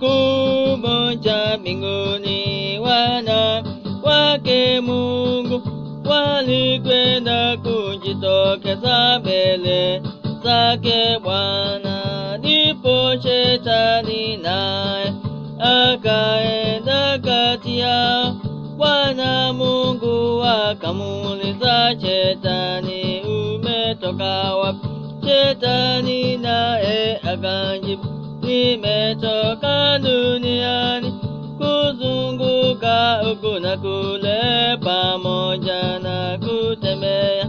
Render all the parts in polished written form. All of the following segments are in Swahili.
Siku moja mbinguni wana wake Mungu walikwenda kujitokeza mbele zake Bwana. Ndipo Shetani naye akaenda kati yao. Bwana Mungu akamuuliza Shetani, umetoka wapi? Shetani naye akajibu, nimetoka duniani kuzunguka huku na kule pamoja na kutembea.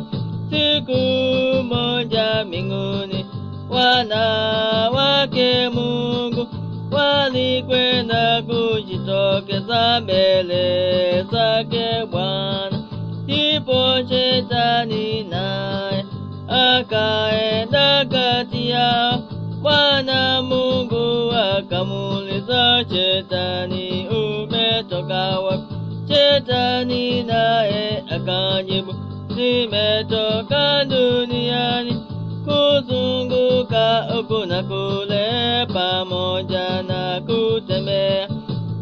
Siku moja mbinguni wanawake Mungu walikwenda kujitokeza mbele zake Bwana. Ndipo Shetani naye akaenda kati yao. Bwana Mungu akamuuliza Shetani, umetoka wapi? Shetani naye akajibu, nimetoka duniani kuzunguka huku na kule pamoja na kutembea.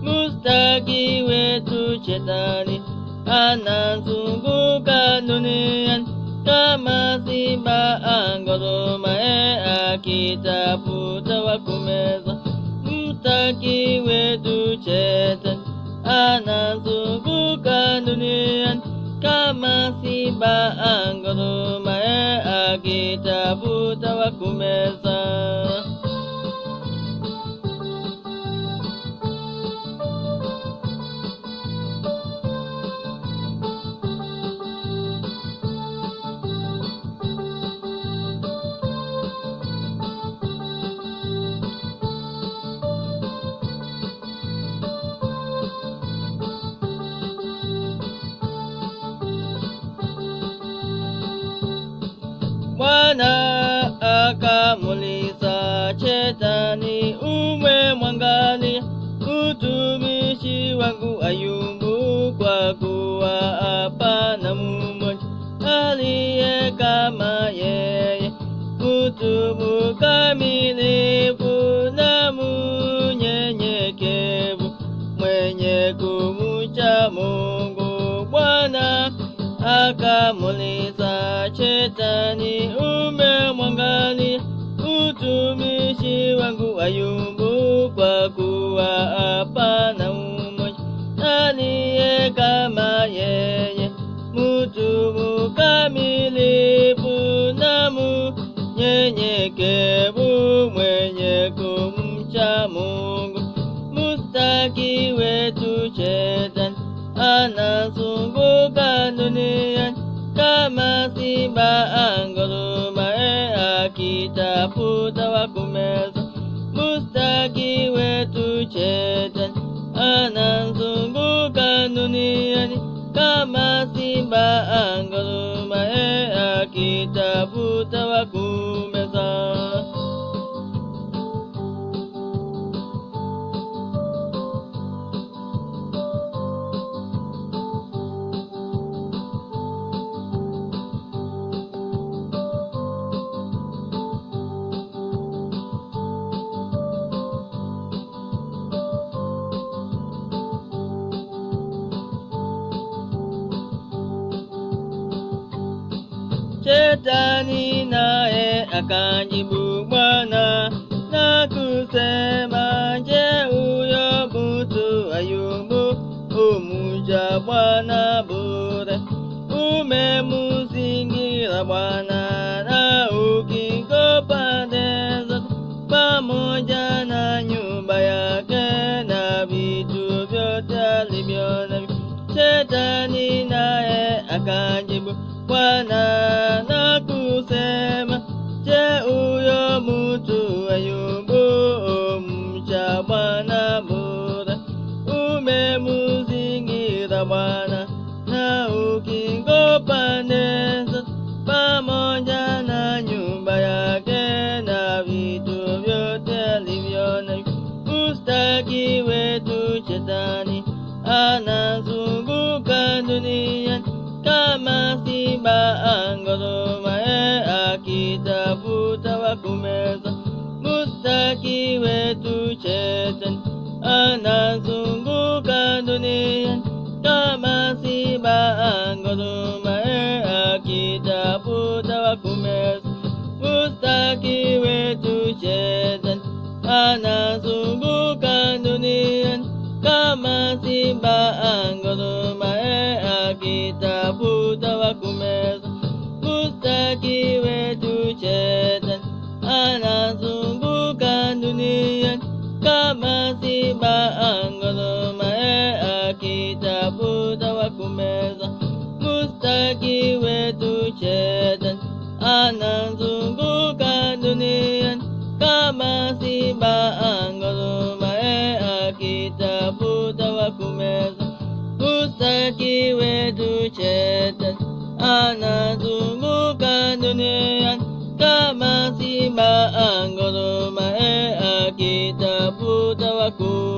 Mustaki wetu Shetani anazunguka duniani kama simba angurumaye akitafuta wa kumeza. Mstaki wetu Shetani anazunguka duniani kama simba angurumaye akitafuta wa kumeza. Bwana akamuuliza Shetani, umemwangalia mtumishi wangu Ayubu? Kwa kuwa hapana mmoja aliye kama yeye, mtu mkamilifu na munyenyekevu, mwenye kumcha Mungu. Bwana akamuuliza Shetani, umemwangalia mtumishi wangu Ayubu? Kwa kuwa hapana mmoja aliye kama yeye, mtu mkamilifu na munyenyekevu, mwenye kumcha Mungu. Mustaki wetu Shetani anazunguka duniani kama simba angurumaye akitafuta wa kumeza. Mustaki wetu Shetani anazunguka duniani kama simba angurumaye akitafuta wa kumeza. Shetani naye akajibu Bwana na kusema, je, huyo mtu Ayubu humcha Bwana bure? Umemuzingira Bwana na ukingo pande zote, pamoja na nyumba yake na vitu vyote alivyo navyo. Shetani naye akajibu Bwana na kusema, je, huyo mtu Ayubu humcha Bwana bure? Umemuzingira Bwana na ukingo pande zote, pamoja na nyumba yake na vitu vyote alivyo navyo. Mustaki wetu Shetani anazunguka duniani kama simba angurumaye akitafuta wa kumeza. Mustaki wetu Shetani angurumaye akitafuta wa kumeza. Mustaki wetu shetani anazunguka duniani kama simba angurumaye akitafuta wa kumeza. Mustaki wetu shetani anazunguka duniani kama simba angurumaye akitafuta wa kumeza. Mustaki wetu shetani anazunguka duniani kama simba angurumaye akitafuta wa kumeza. Mustaki wetu shetani anazunguka duniani kama simba angurumaye akitafuta wa kumeza.